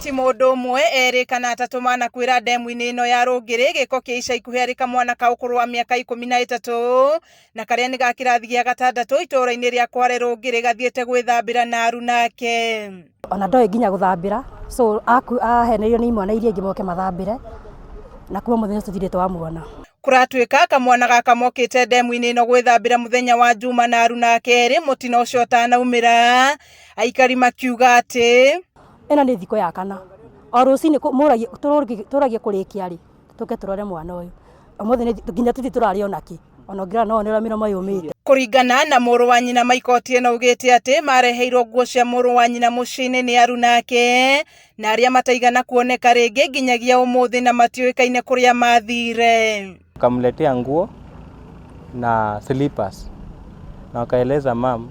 Ti mũndũ ũmwe, erĩ kana atatũ manakuĩra ndemu-inĩ ĩno ya Rũngĩrĩ gĩko kĩa ica ikuhĩ arĩ kamwana ka ũkũrũ wa mĩaka 13 na karĩa nĩ ga kĩrathi gĩa gatandatũ itũũra-inĩ rĩa Kware Rũngĩrĩ gathiĩte gwĩthambĩra na arunake. Ona ndoĩ nginya gũthambĩra, so ahenerio nĩ imwana iria ingĩ moke mathambĩre, na kuma mũthenya ũcio tũtirĩ twamuona. Kũratuĩka kamwana gaka mokĩte ndemu-inĩ ĩno gwĩthambĩra mũthenya wa Juma na arunake erĩ mũtino ũcio ũtanaumĩra, aikari makiuga atĩ Ĩno nĩ thikũ ya kana, o rũcinĩ tũragie kũrĩkia rĩ, tũke tũrore mwana ũyũ. Ũmũthĩ nginya tũtirĩ tũrarĩa ona kĩ, ona ũngĩrora no wone ũrĩa mĩromo yũmĩte. Kũringana na mũrũ wa nyina Michael Otieno augĩte atĩ mareheirwo nguo cia mũrũ wa nyina mũciĩ-inĩ nĩ arunake na arĩa mataigana kuoneka rĩngĩ nginyagia ũmũthĩ na matiũĩkaine kũrĩa mathire. Wakamletea nguo na slippers na wakaeleza mam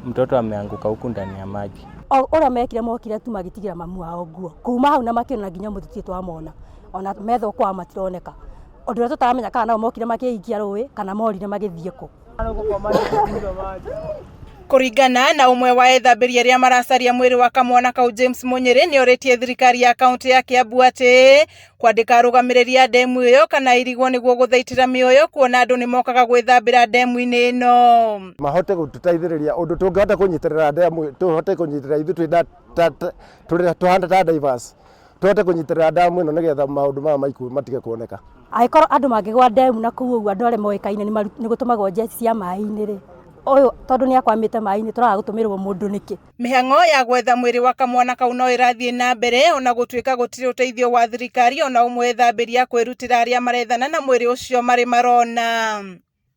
mtoto ameanguka huku ndani ya maji. Ũrĩa mekire mokire tu magĩtigĩra mamu wao nguo kuma hau na makĩona nginya ũmũthĩ tũtirĩ twamona, ona methwo kwao matironeka. Ũndũ ũrĩa tũtaramenya kana nao mokire makĩikia rũĩ kana morire magĩthiĩ kũ. Kũringana na ũmwe wa ethambĩri arĩa maracaria mwĩrĩ wa kamwana kau James Munyĩrĩ nĩ orĩtie thirikari ya kaũntĩ ya Kiambu atĩ kwandĩka arũgamĩrĩri a ndemu ĩyo kana irigwo nĩguo gũthaitĩra mĩoyo kuona andũ nĩ mokaga gwĩthambĩra ndemu-inĩ ĩno. Mahote gũtũteithĩrĩria ũndũ tũngĩhota kũnyitĩrĩra ndemu, tũhote kũnyitĩrĩra ithuĩ twĩ tũhana ta divers, tũhote kũnyitĩrĩra ndamu ĩno nĩgetha maũndũ maya ma ikuũ matige kuoneka. Angĩkorwo andũ mangĩgwa ndemu na kũu ũguo andũ arĩa moĩkaine nĩ gũtũmagwo njeci cia maĩ-inĩ rĩ, ũyũ tondũ nĩ akwamĩte maĩ-inĩ tũraga gũtũmĩrwo mũndũ nĩkĩ? Mĩhang'o ya gwetha mwĩrĩ wa kamwana kau no ĩrathiĩ na mbere ona gũtuĩka gũtirĩ ũteithio wa thirikari ona ũmwe ethambĩri a kwĩrutĩra arĩa marethana na mwĩrĩ ũcio marĩ marona.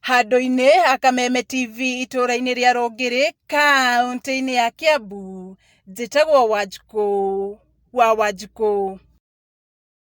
Handũ-inĩ ha Kameme TV itũũra-inĩ rĩa Rũngĩrĩ kaũntĩ-inĩ ya Kiambu, njĩtagwo Wanjikũ wa Wanjikũ.